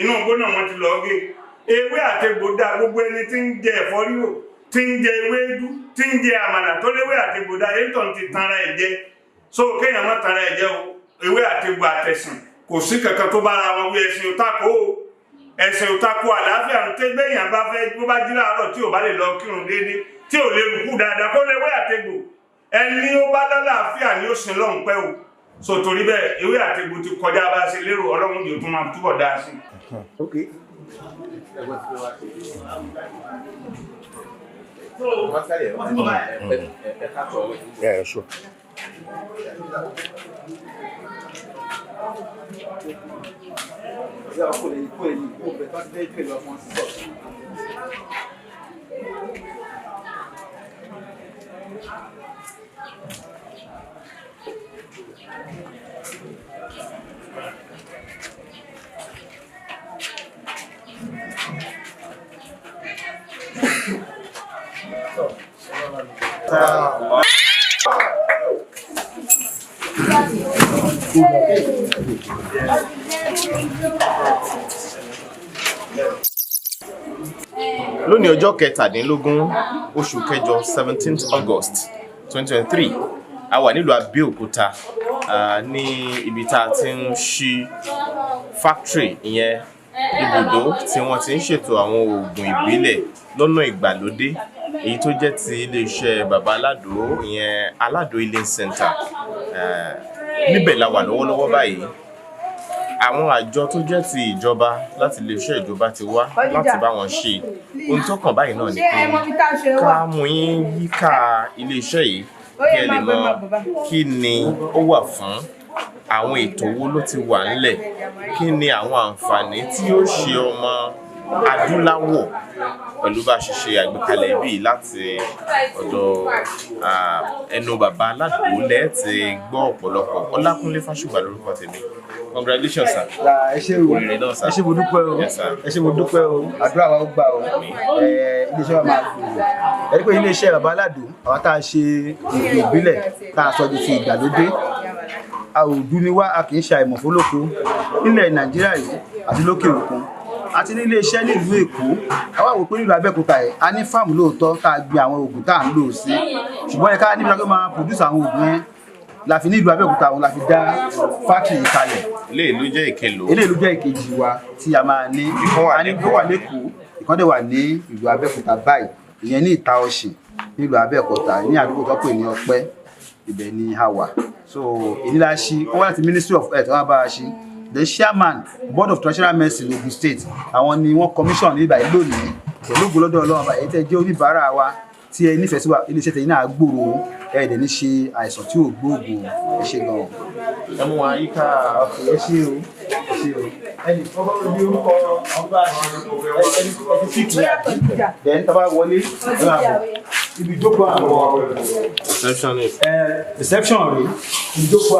Inú igbó náà wọ́n ti lọ gé ewé àtegbò dá. Gbogbo ẹni tí ń jẹ ẹ̀fọ́ rírò, tí ń jẹ ewédú, tí ń jẹ àmàlà tó léwé àtegbò dá, èyí ti tanra ẹ̀ jẹ. So kéèyàn má tanra ẹ̀ jẹ o. Ewé àtegbò àtẹ̀sìn, kò sí kankan tó bára wọn wí. Ẹ̀sìn ò tako o, ẹ̀sìn ò tako àlàáfíà. Ń tẹ́ gbẹ̀yàn bá fẹ́, bó bá jí láàárọ̀ tí ò bá lè lọ kírun déédéé, tí ò lè rùkú dáadáa, kó léwé àtegbò. Ẹni ó bá lálàáfíà ni ó sin lọ́hùn pẹ́ o. So torí bẹ́ẹ̀, ewé àtegbò ti kọjá bá a ṣe lérò. Ọlọ́run yóò tún máa túbọ̀ dáa sí i. Okay. Yeah, sure. Lónìí, ọjọ́ 17 oṣù kẹjọ, 17th August 2023, a wà nílùú Abẹ́òkúta, ní ibi tá a ti ń ṣí factory, ìyẹn ibùdó tí wọ́n ti ń ṣètò àwọn oògùn ìbílẹ̀ lọ́nà ìgbàlódé, èyí tó jẹ́ ti iléeṣẹ́ Bàbá Aládò, ìyẹn Aládò Healing Center. Níbẹ̀ la wà lọ́wọ́lọ́wọ́ báyìí. Àwọn àjọ tó jẹ́ ti ìjọba láti iléeṣẹ́ ìjọba ti wá láti bá wọn ṣe. Ohun tó kàn báyìí náà ni pé ká mú yín yíká iléeṣẹ́ yìí, kí ẹ lè mọ kí ni ó wà fún, àwọn ètò wo ló ti wà ńlẹ̀, kí ni àwọn àǹfààní tí ó ṣe ọmọ adúláwọ̀ pẹ̀lú bá a ṣe ṣe àgbékalẹ̀ ibí yìí. Láti ọ̀dọ̀ ẹnu Bàbá Aládò lẹ́ẹ̀tì gbọ́ ọ̀pọ̀lọpọ̀. Ọlákúnlé Fásùgbà lórúkọ tèmi. Congratulations, sir. Ẹ ṣé o. Oríire náà, sir. Ẹ ṣé, mo dúpẹ́ o. Yes, sir. Ẹ ṣé, mo dúpẹ́ o. Àdúrà wa ó gbà o. Iléeṣẹ́ wa máa gbòòrò. Ẹ rí pé iléeṣẹ́ Bàbá Aládò, àwa tá a ṣe òògùn ìbílẹ̀ tá a sọ di ti ìgbàlódé, a ò dún ní wá, a kì í ṣe àìmọ̀fólóko nílẹ̀ Nàìjíríà yìí àti lókè òkun, àti ní iléeṣẹ́ nílùú Èkó. Àwa wò pé nílùú Abẹ́òkúta yìí, a ní farm lóòótọ́ tá a gbin àwọn oògùn tá à ń lò sí, ṣùgbọ́n ẹ̀ka níbi tá a máa produce àwọn oògùn yẹn la fi ní ìlú Abẹ́òkúta, òun la fi dá factory yìí kalẹ̀. Eléyìí ló jẹ́ ìkelò? Eléyìí ló jẹ́ ìkejì wa tí a máa ní. Ìkan wà A ní ó wà lẹ́kọ̀ọ́, ìkan dẹ̀ wà ní ìlú Abẹ́òkúta báyìí, ìyẹn ní Ìta Ọ̀sìn nílùú Abẹ́òkúta, ní àdúgbò tó pè ní Ọpẹ́, ibẹ̀ ni a wà. So èyí la ṣí. Ó wá láti Ministry of Health, wọ́n bá a ṣí. The chairman, Board of Traditional Medicine, Ogun State, àwọn ni wọ́n commission ní ìbàyí lónìí. Pẹ̀lú ògo lọ́dọ̀ Ọlọ́run báyìí, tẹ́ jẹ́ oníbàárà wa tí ẹ nífẹ̀ẹ́ sí wa, iléeṣẹ́ tẹ̀yìn náà gbòòrò, ẹ dẹ̀ ní ṣe àìsàn tí ò gbóògùn. Ẹ ṣe gan-an. Ẹ mú wa yíká. Ẹ ṣé o, ẹ ṣé o. Ẹnì kọ́kọ́ ní orúkọ àwọn bá a ṣe ẹni ẹni tí kì í àbí. Then tá a bá wọlé, ẹ máa bọ̀ ibi ìjókòó àwọn Receptionist. Reception rèé, ibi ìjókòó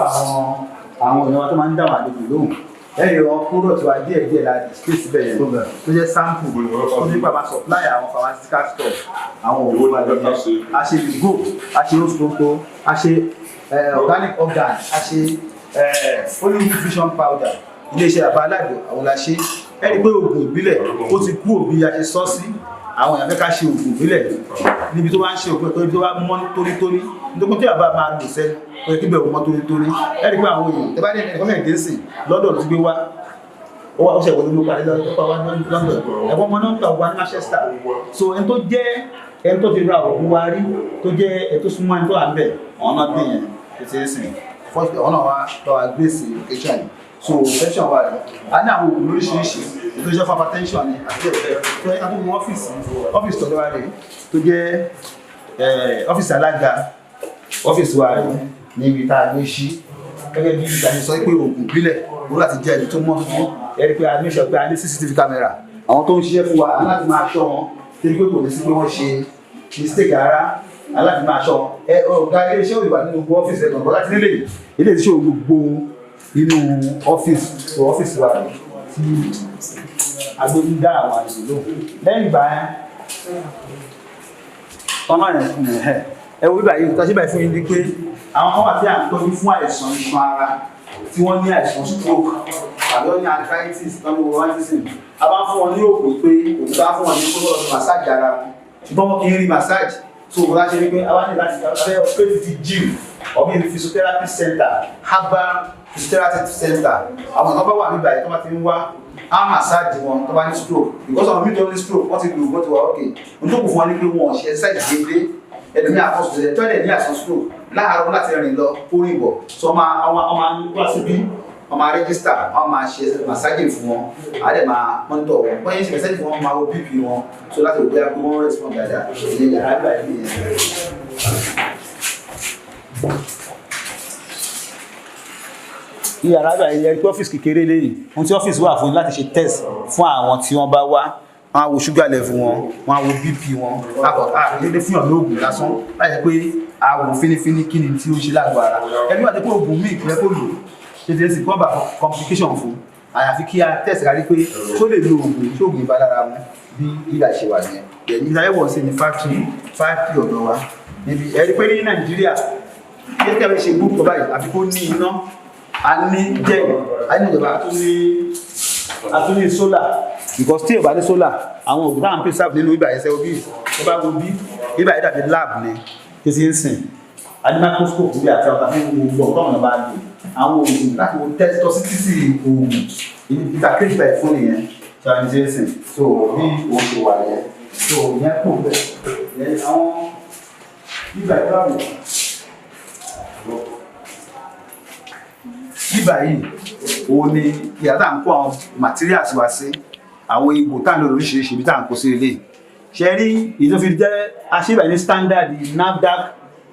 àwọn èèyàn wa tó máa ń dáhùn àlejò lóhùn. Ẹ̀rì wọn kúrò tí wa díẹ̀ díẹ̀ la display síbẹ̀ yẹn tó jẹ́ sample tó nípa máa supply àwọn pharmaceutical store, àwọn òwò wa lẹ́yìn. A ṣe go, a ṣe rose, a ṣe organic organ, a ṣe Hollywood vision powder. Iléeṣẹ́ Bàbá Aládò àwọn la ṣe. Ẹ rí i pé oògùn ìbílẹ̀ ó ti kú òbí a ṣe sọ sí. Àwọn èèyàn fẹ́ ká ṣe oògùn ìbílẹ̀ níbi tó bá ń ṣe òògùn tó tó bá mọ́ tónítóní, nítorí tí bàbá máa lò sẹ́nu, ó yẹ kí bẹ̀rù mọ́ tónítóní. Ẹ rí i pé àwọn èèyàn tẹ bá ní ẹnì kan dé sí lọ́dọ̀ ló ti gbé wá, ó wà, ó ṣe ìwọlé ló parí lọ́dọ̀ wá London, ẹ̀fọ́ ọmọ náà ń tà wá ní Manchester. So ẹni tó jẹ́ ẹni tó ti ra oògùn wa rí, tó jẹ́ ẹni tó súnmọ́ ẹni tó wà ń bẹ̀, àwọn náà gbé yẹn tó ti ń sìn first, àwọn náà wá tọ́ wa grace occasion yìí. So reception wa rẹ̀, a ní àwọn oògùn lóríṣiríṣi tó jẹ́ fún hypertension ni àti bẹ́ẹ̀ bẹ́ẹ̀. Tó yẹ ká tó mú ọ́fíìsì tọ́jú wa rẹ̀, tó jẹ́ ọ́fíìsì alága, ọ́fíìsì wa rẹ̀ níbi tá a gbé sí. Gẹ́gẹ́ bí ìgbà ṣe sọ pé oògùn ìbílẹ̀ ó láti jẹ́ ẹni tó mọ́ tuntun, ẹ rí i pé a ní sọ pé a ní CCTV camera. Àwọn tó ń ṣiṣẹ́ fún wa, a láti máa ṣọ́ wọn torí pé kò ní sí pé wọ́n ṣe mistake rárá, a láti máa ṣọ́ wọn. Ẹ ọ̀gá iléeṣẹ́ òyìnbá nínú gbogbo ọ́fíìsì ẹ̀ gbọ̀ngàn láti nílé ilé iṣẹ́ gbogbo inú ọ́fíìsì. So ọ́fíìsì wa tí agbóhùn dá àwọn àlejò lóhùn lẹ́yìn ìgbà yẹn tọ́nà yẹn ẹ wo bíbá yìí, tọ́jú báyìí fún yín ni pé àwọn kan wà tí à ń tọ́jú fún àìsàn iṣan ara. Tí wọ́n ní àìsàn stroke tàbí wọ́n ní arthritis, tó ní rheumatism, a bá fún wọn ní oògùn pé òun bá fún wọn ní kó lọ́ọ́ fi massage ara wọn, ṣùgbọ́n wọn kì í rí massage. So òun láṣẹ wípé a wá ní láti fẹ́ operate the gym or bí physiotherapy center, herbal physiotherapy center. Àwọn nǹkan bá wà níbàyìí tó bá ti ń wá, á massage wọn tó bá ní stroke, because àwọn míì tó ní stroke, wọ́n ti lò wọ́n ti wà okay. Ohun tó kù fún wọn ni pé wọn ò ṣe exercise déédéé. Ẹlòmíì àkọsùn tẹ̀lé tọ́lẹ̀ ní àìsàn stroke, láàárọ̀ láti rìn lọ kó rìn bọ̀. So ọmọ àwọn ọmọ wá síbí, wọ́n máa register, wọ́n máa ṣe massaging fún wọn, á dẹ̀ máa monitor wọn. Wọ́n yẹn ṣe massaging fún wọn, máa wo BP wọn, so láti wò bóyá pé wọ́n respond dáadáa. Ìyẹn yàrá ìgbà yìí nìyẹn. Ní yàrá ìgbà yìí, ẹ̀rí pé ọ́fíìsì kékeré lẹ́yìn. Ohun tí ọ́fíìsì wà fún láti ṣe test fún àwọn tí wọ́n bá wá, wọ́n á wo sugar level wọn, wọ́n á wo BP wọn. Àkọ́kọ́ fún yàn lóògùn lásán láì jẹ́ pé a wò fínífíní kí ni tí ó ń ṣe lágbo ara ẹbí wà, tó pé oògùn míì kò yẹ kó lò ṣe ti ṣe kó bá complication fún, àyàfi kí a test ká rí pé tó lè lo oògùn tí oògùn ìbá lára mu. Bí ìgbà ṣe wà nìyẹn. Then ìgbà yẹn wọ̀ sí ní factory ọ̀dọ̀ wa níbi. Ẹ rí pé ní Nàìjíríà, kí ẹ ṣe gbúkọ báyìí, àfi kó ní iná. A ní jẹ́ a ní ìjọba, a tún ní solar, because tí ò bá ní solar, àwọn òògùn táwọn preserve nínú ibà yẹn sẹ́wọ́ bí ó bá wo bí ibà yẹn dàbí lab ni tí ti ń sìn. A ní microscope níbi àti àwọn tàbí gbogbo ọ̀tọ̀ ọ̀nà bá lò àwọn oògùn láti wo test toxicity oògùn ìta create by fún nìyẹn tí a ní ti ń sìn. So bí òun ṣe wà yẹn, so ìyẹn kò bẹ́ẹ̀ yẹn. Àwọn ibà yẹn bá wò bíbà yìí, òun ni ìyá tá à ń kó àwọn materials wá sí, àwọn egbò tá à ń lò lóríṣiríṣi, ibi tá à ń kó sí ilé ṣe rí. Èyí tó fi jẹ́ aṣíbà ní standard NAFDAC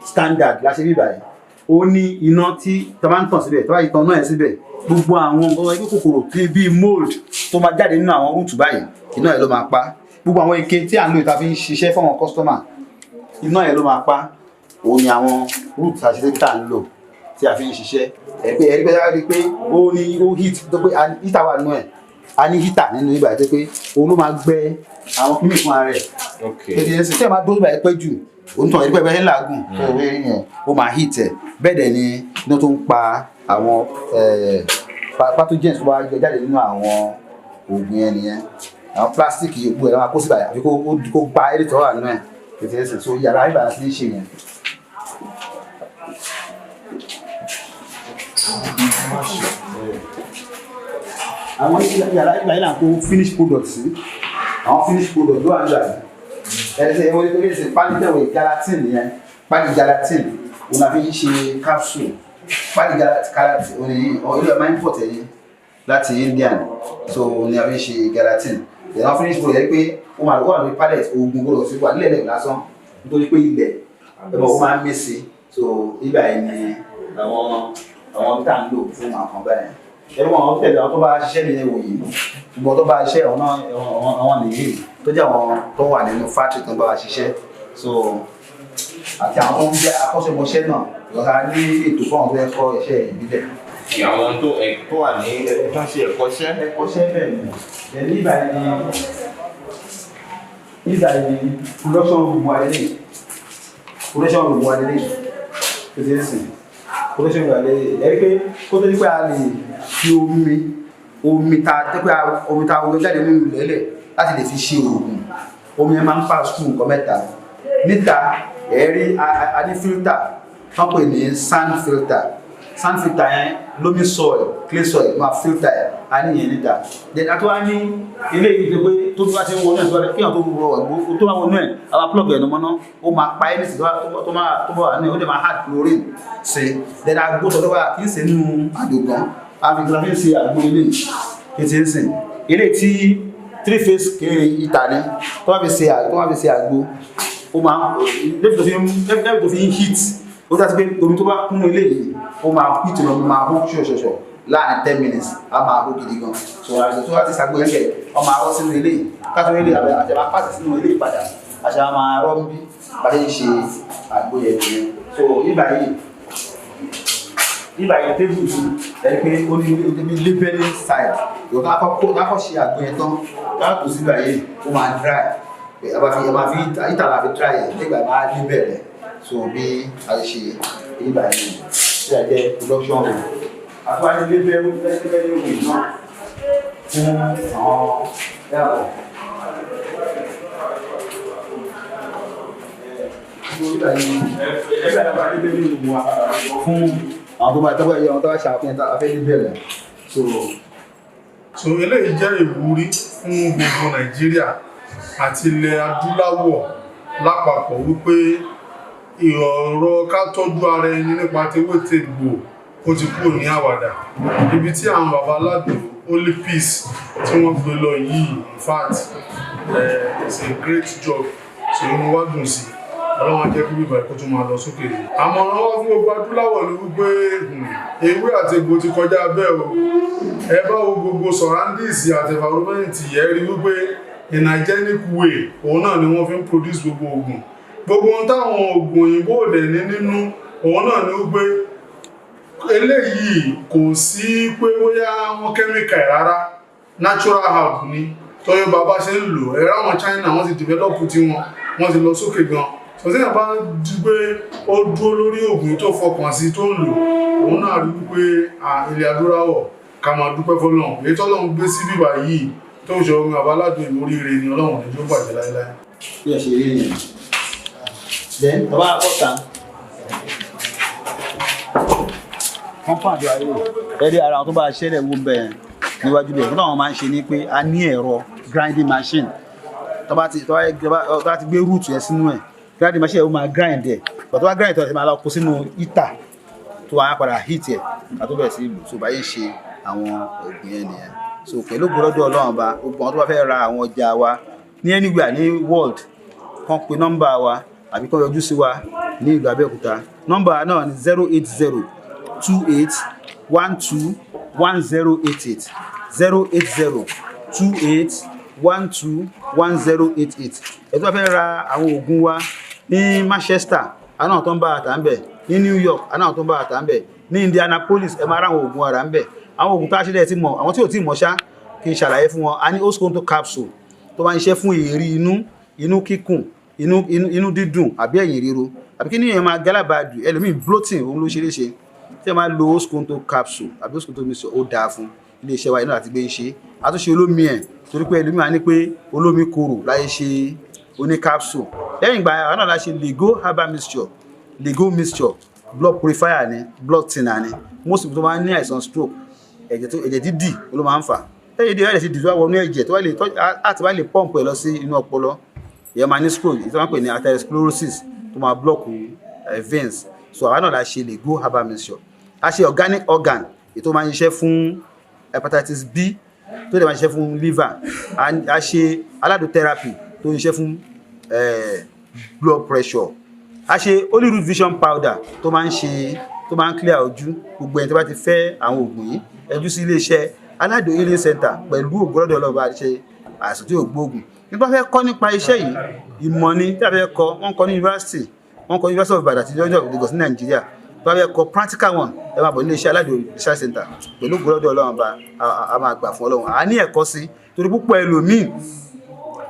standard la ṣe bíbà yìí. Ó ní iná tí tó bá ń tàn síbẹ̀, tó bá yìí tan náà yẹn síbẹ̀, gbogbo àwọn nǹkan ẹgbẹ́ kòkòrò tí bíi mold tó máa jáde nínú àwọn root báyìí, iná yẹn ló máa pa. Gbogbo àwọn ike tí à ń lò tá fi ń ṣiṣẹ́ fún àwọn customer, iná yẹn ló máa pa. Òun ni àwọn root àṣìṣe tá à ń lò tí a fi ń ṣiṣẹ́. Ẹ pé ẹ rí pé ẹ rí pé ó ní ó heat tó pé heater wà nínú ẹ̀. A ní heater nínú ibà tó pé òun ló máa gbẹ àwọn kíní fún ara rẹ̀. Tètè ẹsẹ̀ tí ẹ máa dúró báyìí pẹ́ jù, òun tàn, ẹ̀rí pẹ́ bẹ́ẹ̀ làágùn tó wé yẹn, ó máa heat ẹ̀. Bẹ́ẹ̀ dẹ̀ ni iná tó ń pa àwọn pathogens tó bá yọ jáde nínú àwọn oògùn yẹn nìyẹn. Àwọn plastic yòókù ẹ̀ máa kó síbà, àfi kó gba ẹ̀rí tó wà nínú ẹ̀. Tètè ẹsẹ̀, so yàrá ibà ti ń ṣe yẹn. Àwọn yàrá ìgbà yìí là ń kó finish product sí. Àwọn finish product ló wà nígbà yìí. Ẹni sẹ ìwé ìwé ṣe pálí tẹ̀wé gelatin yẹn, pálí gelatin òun la fi ń ṣe capsule. Pálí gelatin òun ni ilé ọmọ import ẹ̀yìn láti Indian, so òun ni a fi ń ṣe gelatin. Ìyàwó finish product yẹn pé ó máa wà lórí pallet. Oògùn gbọdọ̀ sí wà nílẹ̀ lẹ́yìn lásán, nítorí pé ilẹ̀ ẹ̀bọ̀ ó máa ń mí sí. So ibà yìí ni àwọn tá à ń lò fún àwọn kan báyìí. Ẹ̀rọ àwọn tẹ̀lé àwọn tó bá ṣiṣẹ́ nìyẹn wò yìí, ṣùgbọ́n tó bá ṣiṣẹ́ àwọn náà, àwọn nìyí tó jẹ́ àwọn tó wà nínú factory tó ń bá wa ṣiṣẹ́, so àti àwọn tó ń jẹ́ akọ́ṣẹ́mọṣẹ́ náà lọ́ka ní ètò fún àwọn tó fẹ́ kọ́ iṣẹ́ ìbílẹ̀. Àwọn tó ẹ tó wà ní ẹ tó ń ṣe ẹ̀kọ́ṣẹ́. Ẹ̀kọ́ṣẹ́ bẹ́ẹ̀ ni. Ẹ̀ nígbà yìí ni, nígbà yìí ni production room wa lélẹ̀, production room wa lélẹ̀ tó ti ń sìn. Production room wa lélẹ̀. Ẹ rí pé kó tó ní pé a lè fi omi ta tẹ́ pé omi ta wọlé jáde nínú ilẹ̀ láti lè fi ṣe oògùn, omi yẹn máa ń pass through nǹkan mẹ́ta níta. Ẹ rí a ní filter wọ́n pè ní sand filter. Sand filter yẹn, loamy soil, clay soil máa filter ẹ̀. A ní yẹn níta. Then a tó wá ní ilé yìí tó pé tó bá ti ń wọnú ẹ̀, tó bá kéèyàn tó rọ ẹ̀gbó tó bá wọnú ẹ̀, a máa plug ẹ̀ ní mọ́ná, ó máa pa ẹ́ nísìsiyìí tó máa tó bá wà ní, ó dẹ̀ máa add chlorine sí. Then àgbo tọ̀dọ̀ wa kì í ṣe nínú àdògán, a fi gíláfí ṣe àgbo ilé kí ti ń sìn. Ilé tí three phase kiri ìta ni tó bá fi ṣe àgbo, ó máa lẹ́fì tó fi ń heat. Ó dá sí pé omi tó bá kún ilé yìí, ó máa heat lọ, máa hó ṣọ̀ṣọ̀ṣọ̀ láàrin 10 minutes, á máa hó gidi gan. So àìsàn tó bá ti ṣàgbo yẹn kẹ̀, ọ máa rọ́ sínú ilé yìí kátó ilé àti àbá pàṣẹ sínú ilé padà, àṣà máa rọ́ ń bí bá ṣe ń ṣe àgbo yẹn nìyẹn. So ibà yìí table yìí, ẹni pé ó ní ibi labeling side ìwọ tó akọ ṣe àgbo yẹn tán káàtó síbà yìí, ó máa dry. A máa fi ìta la fi dry yẹn nígbà máa label rẹ̀. So bí a ṣe ṣe ibà yìí tí a jẹ́ production room. Àtúwájú lébẹ́rú lébẹ́rú ìwé náà fún àwọn ẹ̀rọ. Fún àwọn tó bá tọ́gbà yẹ àwọn tó bá ṣàfihàn tá a fẹ́ níbẹ̀rẹ̀ so. So eléyìí jẹ́ ìwúrí fún gbogbo Nàìjíríà àti ilẹ̀ adúláwọ̀ lápapọ̀ wípé ọ̀rọ̀ ká tọ́jú ara ẹni nípa tewétegbò ó ti kúrò ní àwàdà. Ibi tí àwọn baba aládùn Holy Peace tí wọ́n gbé lọ yìí, in fact, it's a great job. So inú wa dùn sí, Ọlọ́run á jẹ́ kí bíbá ẹ̀kọ́ tó máa lọ sókè yìí. Àmọ̀ràn wa fún gbogbo adúláwọ̀ ni wípé ewé àti egbò ti kọjá bẹ́ẹ̀ o. Ẹ bá wo gbogbo surroundings àti environment yẹn, rí wípé in hygienic way òun náà ni wọ́n fi ń produce gbogbo oògùn. Gbogbo ohun táwọn oògùn òyìnbó òdẹ̀ ní nínú òun náà ni wípé eléyìí kò sí pé bóyá wọ́n chemical rárá, natural herb ni. Tọ́yọ́ bàbá ṣe ń lò ẹ̀rọ àwọn China, wọ́n ti develop tiwọn, wọ́n ti lọ sókè gan. Sọ̀tẹ́yìn bá di pé ó dúró lórí oògùn tó fọkàn sí tó ń lò, òun náà rí wípé ilẹ̀ adúláwọ̀, ká máa dúpẹ́ fọlọ́run èyí tọ́lọ́run gbé sí bíbà yìí tó ń ṣe ogun àbáládùn ìmóríire ni. Ọlọ́run ní yóò bàjẹ́ láéláé. Bí ẹ ṣe rí nìyẹn, then bàbá àkọ́ta compound wa yìí, ẹ rí ara àwọn tó bá ṣẹlẹ̀ wo bẹ́ẹ̀ níwájú bẹ́ẹ̀ kó táwọn máa ń ṣe ni pé a ní ẹ̀rọ grinding machine. Tó bá ti gbé root yẹn sínú ẹ̀, grinding machine yẹn, ó máa grind ẹ̀. Tó bá grind ẹ̀ tó máa lọ kó sínú heater tó wá padà heat ẹ̀ ká tó bẹ̀rẹ̀ sí lò. So báyìí ṣe àwọn oògùn yẹn nìyẹn. So pẹ̀lú gbọ́dọ̀ Ọlọ́run ọba, gbogbo àwọn tó bá fẹ́ ra àwọn ọjà wa ní anywhere ní world, kàn pe nọ́mbà wa àbí kàn yọjú sí wa ní ìlú Abẹ́òkúta. Nọ́mbà náà ní 08028121088, 08028121088. Ẹ tó bá fẹ́ ra àwọn oògùn wa ní Manchester, àwọn tó ń bá àtà ń bẹ̀, ní New York, àwọn tó ń bá àtà ń bẹ̀, ní Indianapolis, ẹ máa ra àwọn oògùn ara ń bẹ̀. Àwọn oògùn tá a ṣe lẹ̀ ti mọ̀, àwọn tí ò tí ì mọ̀ ṣá, kí n ṣàlàyé fún wọn. A ní Oskonto capsule tó máa ń ṣiṣẹ́ fún èérí inú, inú kíkùn, inú dídùn àbí ẹ̀yìn ríro àbí kí nìyẹn máa gálábàádù ẹlòmíì, bloating, òun ló ṣe é léṣe. Tí ẹ máa lo Oskonto capsule àbí Oskonto mixture, ó dáa fún. Iléeṣẹ́ wa iná àti gbé ń ṣe àtúnṣe olómi ẹ̀, torí pé ẹlòmíì máa ní pé olómi korò láyé ṣe oní capsule. Lẹ́yìn ìgbà yẹn, àwọn náà la ṣe Lego herbal mixture. Lego mixture, blood purifier ni, blood thinner ni. Most people tó máa ń ní àìsàn stroke, ẹ̀jẹ̀ tó ẹ̀jẹ̀ dídì ló máa ń fà. Lẹ́yìn díẹ̀, ẹ̀jẹ̀ ti dì tó wá wọnú ẹ̀jẹ̀, tó wá lè àti wá lè pump ẹ̀ lọ sí inú ọpọlọ, ìyẹn máa ní stroke, èyí tó máa ń pè ní atherosclerosis tó máa block veins. So àwa náà la ṣe Lego herbal mixture. A ṣe organic organ, èyí tó máa ń ṣiṣẹ́ fún hepatitis B, tó dẹ̀ máa ń ṣiṣẹ́ fún liver. A ṣe aládùn therapy tó ń ṣiṣẹ́ fún blood pressure. A ṣe holy root vision powder tó máa ń ṣe, tó máa ń clear ojú. Gbogbo ẹni tó bá ti fẹ́ àwọn oògùn yìí, ẹ yọjú sí iléeṣẹ́ Aládùn Healing Center. Pẹ̀lú ògbólọ́dọ̀ ọlọ́ba ṣe àìsàn tí ò gbóògùn. Nípa fẹ́ kọ́ nípa iṣẹ́ yìí, ìmọ̀ ni tí a fẹ́ kọ́. Wọ́n kọ́ ní yunifásitì, wọ́n kọ́ University of Ibadan àti University of Lagos ní Nàìjíríà. Tó bá fẹ́ kọ́ practical one, ẹ máa bọ̀ ní iléeṣẹ́ Aládùn Research Center. Pẹ̀lú ògbólọ́dọ̀ Ọlọ́run bá a máa gbà fún Ọlọ́run, a ní ẹ̀kọ́ sí, torí púpọ̀ ẹlòmíì,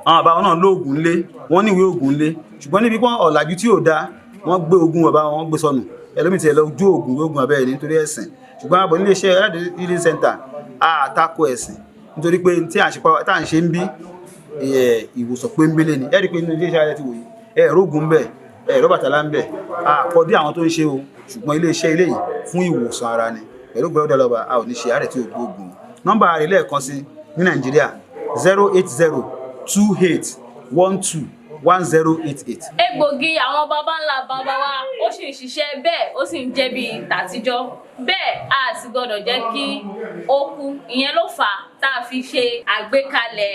àwọn àbá wọn náà lóògùn ńlé, wọ́n ní ìwé ògùn ńlé, ṣùgbọ́n níbi pọ́n ọ̀làjú tí ò dáa, wọ́n gbé ogun bàbá wọn gbé sọnù. Ẹlòmíì tiẹ̀ lọ jó ògùn ìwé ògùn abẹ́rẹ́ nítorí ẹ̀sìn. Ṣùgbọ́n àbọ̀ nílé iṣẹ́ Aládùn Healing Center, a tako ẹ̀sìn, nítorí pé tí à ń ṣe tá à ń ṣe ń bí ìwòsàn péńbélé ni. Ẹ rí i pé nínú ilé iṣẹ́ alẹ́ ti wòye, ẹ̀rọ ògùn ń bẹ, ẹ̀rọ bàtàlá ń bẹ, àkọ́dí àwọn tó ń ṣe o. Ṣùgbọ́n ilé iṣẹ́ ilé yìí fún ìwòsàn ara ni. Pẹ̀lú gbọ́dọ̀ lọ́ba, a ò ní ṣe àárẹ̀ tí ò gbóògùn. Nọ́mbà rẹ̀ lẹ́ẹ̀kan sí ní Nàìjíríà, 08028121088. Egbògi àwọn baba ńlá baba wa, ó sì ń ṣiṣẹ́ bẹ́ẹ̀, ó sì ń jẹ́ bíi tàtijọ́ bẹ́ẹ̀. A sì gbọ́dọ̀ jẹ́ kí ó kú. Ìyẹn ló fà á tá a fi ṣe àgbékalẹ̀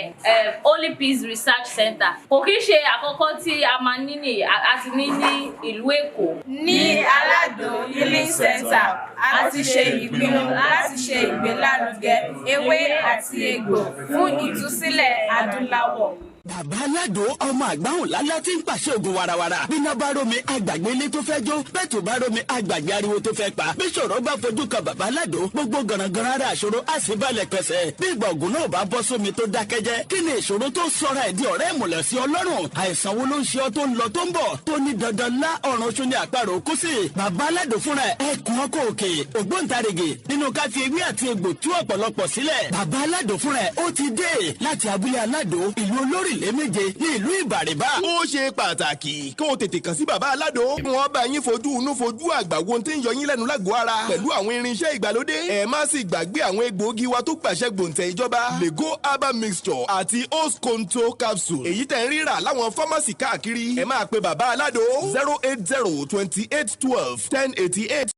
Holy Peace Research Center. Kò kí ń ṣe àkọ́kọ́ tí a máa ní ní a ti ní ní ìlú Èkó. Ní Aládùn Healing Center, a ti ṣe ìpinnu láti ṣe ìgbélárugẹ ewé àti egbò fún ìtúsílẹ̀ adúláwọ̀. Bàbá Aládò, ọmọ àgbáhùn lálá tí ń pàṣẹ ògùn warawara. Bíná bá rómi, àgbàgbé ilé tó fẹ́ jó. Bẹ́ẹ̀ tó bá rómi, àgbàgbé ariwo tó fẹ́ pa. Bí ṣòro bá fojú kan bàbá Aládò, gbogbo gànàgànà ara àṣòro á sì balẹ̀ pẹ̀sẹ̀. Bí ìgbà àgbà ògùn náà bá bọ́ sómi tó dákẹ́jẹ́, kí ni ìṣòro tó sọra ẹ̀ di ọ̀rẹ́ ìmùlẹ̀ sí Ọlọ́run? Àìsàn wo ló ń ṣe ọ́ tó ń lọ tó ń bọ̀, tó ní dandan lá ọ̀run oṣù ní àparò kú sí? Bàbá Aládò fúnra ẹ̀ ẹkùn ọkọ̀ òkè, ògbóǹtarìgì nínú ká fi ewé àti egbò tú ọ̀pọ̀lọpọ̀ sílẹ̀. Bàbá Aládò fúnra ẹ̀ ó ti dé láti abúlé Aládò, ìlú olórílẹ̀ méje ní ìlú Ìbàrìbà. Ó ṣe pàtàkì kó o tètè kàn sí Bàbá Aládò. Wọ́n bá yín fojú inú fojú àgbà wo ohun tí ń yọ yín lẹ́nu lágọ̀ọ́ ara pẹ̀lú àwọn irinṣẹ́ ìgbàlódé. Ẹ má sì gbàgbé àwọn egbòogi wa tó gbàṣẹ gbòǹtẹ̀ ìjọba, Lego herbal mixture àti Osconto capsule, èyí tẹ̀ ń rírà láwọn pharmacy káàkiri. Ẹ máa pe Bàbá Aládò 080 28 12 10 88.